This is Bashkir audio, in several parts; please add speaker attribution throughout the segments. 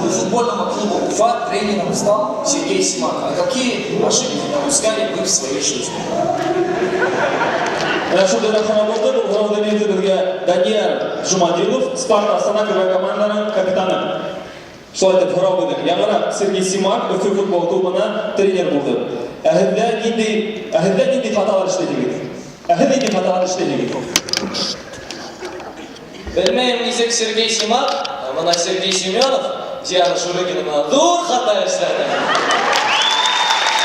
Speaker 1: У футбольного клуба Уфа тренером стал Сергей Симак. А какие ошибки допускали вы в своей жизни?
Speaker 2: Менә шундый рәхмәт булды. Бу һорауҙы бирҙе беҙгә Данияр Жумадилов, Спарта Астана КВ команданың капитаны. Шулай итеп һорау беҙҙең. Яңыраҡ Сергей Симак Өфө футбол клубына тренер булды. Ә һеҙҙә ниндәй хаталар эшләнегеҙ? Ә һеҙ ниндәй хаталар эшләнегеҙ?
Speaker 3: Белмәйем нисек Сергей Симак, ә мына Сергей Семенов Диана Шурыгина менән ҙур хата эшләне.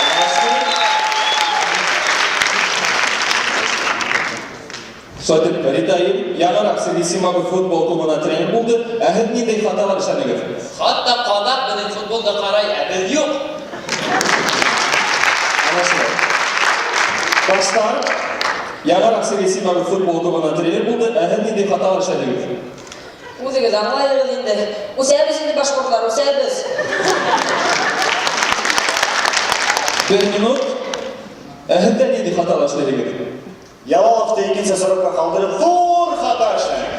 Speaker 3: Әнә шул.
Speaker 2: Шулай итеп, Ритаим, яңыраҡ Сергей Симак футбол клубына тренер булды. Ә һеҙ ниндәй хаталар эшләнегеҙ?
Speaker 3: Хатта ҡаҙаҡ беҙҙең футболда ҡарай, ә беҙ юҡ.
Speaker 2: Әнә шулай. Башта яңыраҡ Сергей Симак футбол клубына тренер булды. Ә һеҙ ниндәй хаталар эшләнегеҙ?
Speaker 4: Үҙегеҙ аңлайһығыҙ инде. Үҫәбеҙ инде, башҡорттар, үҫәбеҙ.
Speaker 2: Бер минут. Ә һеҙҙә ниндәй хаталар эшләнегеҙ?
Speaker 5: Ялаловты икенсе срокка ҡалдырып, ҙур хата эшләнек.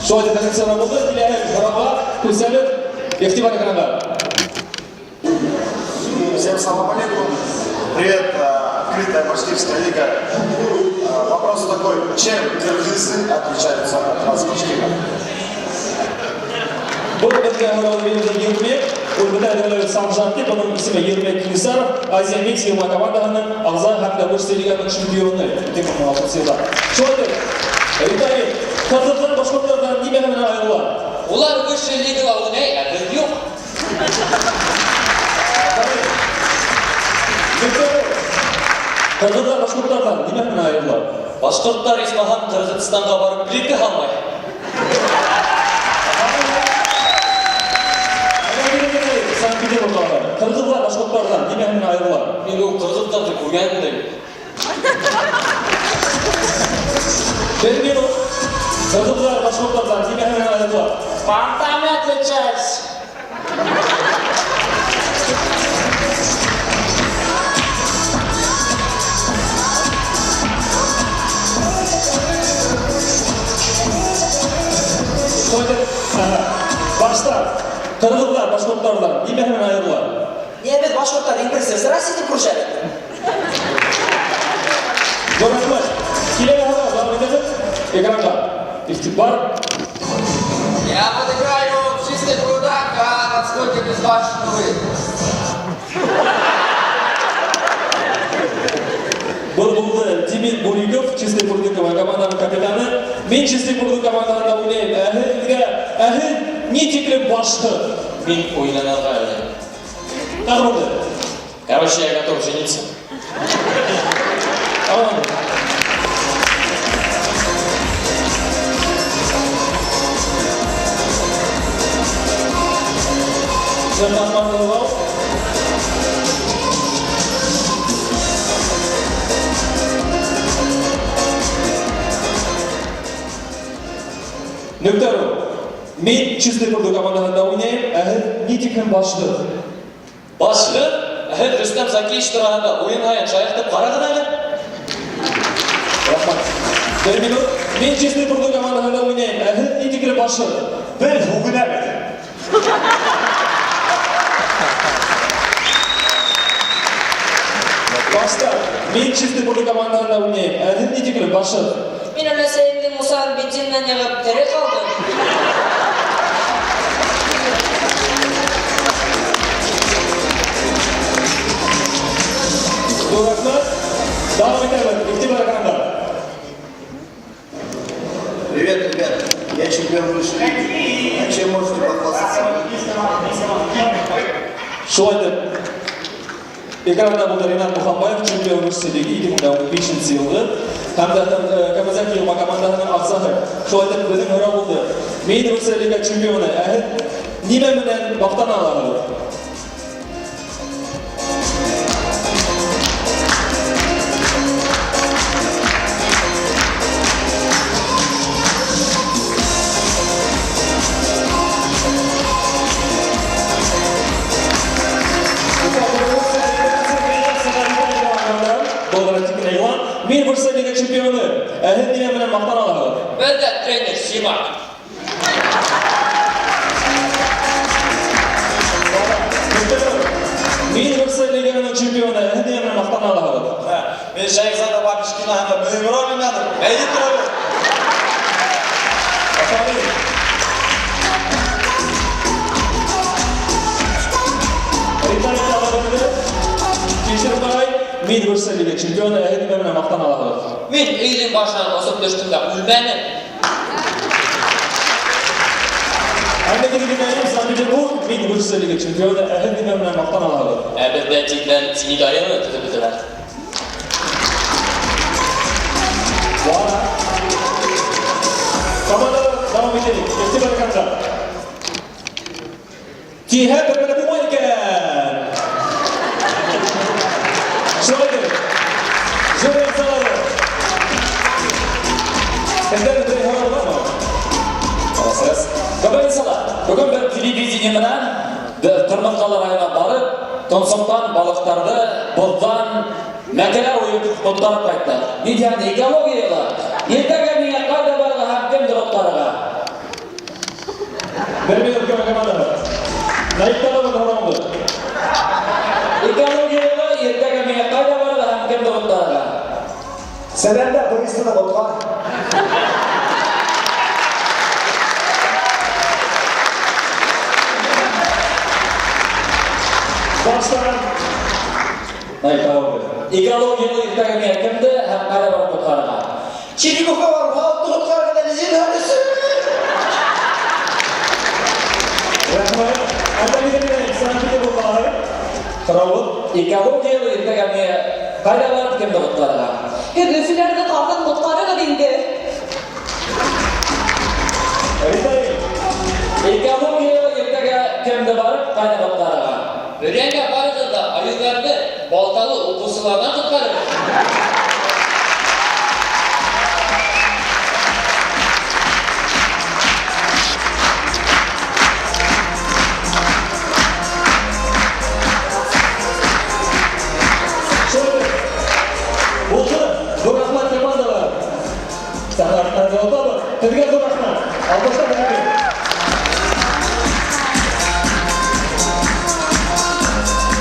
Speaker 2: Шулай итеп, традицион булды. Киләһе һорауға күсәбеҙ. Иғтибар экранға.
Speaker 5: Всем салам алейкум. Привет, открытая башкирская лига. Вопрос такой, чем кыргызы отличаются от вас, башкиров?
Speaker 2: Был беҙгә һорауҙы бирҙе Ермек. Ул бөтә дәүләт Санжар тип, уның исеме Ермек Кенесаров, Азия Микс йыйылма командаһының ағза һәм дә Высшая лиганың чемпионы 2016 йылда. Шулай итеп, Виталий, ҡырғыҙҙар башҡорттарҙан нимә менән айырыла?
Speaker 3: Улар высшая лигала уйнай, ә беҙ юҡ.
Speaker 2: Виктор, ҡырғыҙҙар башҡорттарҙан нимә менән айырыла?
Speaker 3: Башҡорттар исмаһам Ҡырғыҙстанға барып плитка һалмай.
Speaker 2: Санкт-Петербург ҡалалары. Ҡырғыҙҙар башҡорттарҙан нимә менән айырыла?
Speaker 3: Мин ул ҡырғыҙҙарҙы күргәнем дә юҡ.
Speaker 2: Бер минут. Ҡырғыҙҙар башҡорттарҙан нимә менән айырыла?
Speaker 1: Понтами отличались.
Speaker 2: Шулай итеп, башта ҡырғыҙҙар башҡорттарҙан нимә менән айырыла?
Speaker 1: Не, беҙ башҡорттар иң беренсе здрасте тип күрешәбеҙ.
Speaker 2: Ҙур рәхмәт. Киләһе һорау дауам итәбеҙ. Экранға. Иғтибар.
Speaker 6: Я вот играю в чистых прудах, а насколько безбашенны вы?
Speaker 2: Был булды Демид Буриков, Чистый пруды команданың капитаны. Мин Чистый пруды командаһында уйнайым. Ә һеҙ ни тиклем башһыҙ?
Speaker 3: Мин уйланырға әле.
Speaker 2: Тағы булды.
Speaker 3: Короче, я готов жениться.
Speaker 2: Tamam. Зәмдән. Нөктәру. Мин Чистый пруды командаһында уйнайым, ә һеҙ ни тиклем башһыҙ?
Speaker 3: Башһыҙ? Ә һеҙ Рөстәм Закиевич тураһында уйын һайын шаяртып ҡарағыҙ әле.
Speaker 2: Рәхмәт. Бер минут. Мин Чистый пруды командаһында уйнайым, ә һеҙ ни тиклем башһыҙ?
Speaker 5: Беҙ һүгенәбеҙ.
Speaker 2: Башта мин Чистый пруды командаһында уйнайым, ә һеҙ ни тиклем башһыҙ?
Speaker 4: Мин өләсәйемдең Мусаһын бензин менән яғып тере ҡалдым.
Speaker 2: Ҙур рәхмәт. Дауам итәбеҙ. Иғтибар экранға.
Speaker 5: Привет, ребят. Я чемпион высшей лиги. А чем можете похвастаться?
Speaker 2: Шулай итеп, экранда булды Ринат Мухамбаев, чемпион высшей лиги 2015 йылғы. Һәм дә КМЗ йыйылма командаһының ағзаһы. Шулай итеп, беҙҙең һорау булды. Мин высшая лига чемпионы. Ә һеҙ нимә менән маҡтана алаһығыҙ? Мин высшая лига чемпионы. Ә һеҙ нимә менән маҡтана алаһығыҙ?
Speaker 6: Беҙҙә тренер Симак.
Speaker 2: Мин берсе лиганың чемпионы, ә һеҙ нимә менән маҡтана алаһығыҙ?
Speaker 5: Мин Шәйхзада Бабич киноһында мөһим роль уйнаным. Мәйет роле.
Speaker 2: Афарин. Риталий тағы Кешірім ағай, мин берсе лига чемпионы, ә һеҙ нимә менән маҡтана алаһығыҙ?
Speaker 6: Мин өйҙөң башынан осоп төштөм дә үлмәнем.
Speaker 2: Әлеге генә Санкт-Петербург, мин берсе лига чемпионы, ә һеҙ нимә менән маҡтана алаһығыҙ?
Speaker 3: Ә беҙҙә тиҙҙән Зенит арена төҙөп бөтәләр.
Speaker 2: Var. Командалар дауам итәйек. Игътибар экранға. Тиһә бер-бере булмай икән. Шулай итеп, жюри әгъзалары. Һеҙҙән берәй һорау бармы?
Speaker 1: Аласыз. Бөгөн бөгөн бер телевидение менән Тормосҡалы районына барып, тонсоҡҡан балыҡтарҙы боҙҙан мәкәлә уйып ҡотҡарып ҡайтты. Ни тиһәң, экология йылы. Иртәгә миңә ҡайҙа барырға һәм кемде ҡотҡарырға?
Speaker 2: Бер минут командалар. Наиптарға бер һорауымды.
Speaker 1: Экология йылы, иртәгә миңә ҡайҙа барырға һәм кемде ҡотҡарырға?
Speaker 5: Сәләмдә туристыны ҡотҡар.
Speaker 2: Баштан Наип тағы.
Speaker 1: Экология йылы, иртәгә миңә кемде һәм ҡайҙа барып ҡотҡарырға?
Speaker 5: Черниговка барып халыҡты ҡотҡарырға зинһар өсөн.
Speaker 2: Рәхмәт. Әлбәттә, Санкт-Петербург ҡалаһы. Һорауы.
Speaker 1: Экология йылы, иртәгә миңә ҡайҙа барып кемде ҡотҡарырға?
Speaker 7: Һеҙ Өфөләрҙе ҡарҙан ҡотҡарығыҙ инде.
Speaker 2: Риталий.
Speaker 1: Экология йылы, иртәгә кемде барып ҡайҙа ҡотҡарырға?
Speaker 6: Бөрйәнгә барығыҙ ҙа айыуҙарҙы балталы уҡыусыларҙан ҡотҡарығыҙ.
Speaker 2: Шулай итеп, булды. Ҙур рәхмәт командалар. Сәхнә артынан һеҙгә ҙур рәхмәт. Алҡышлар.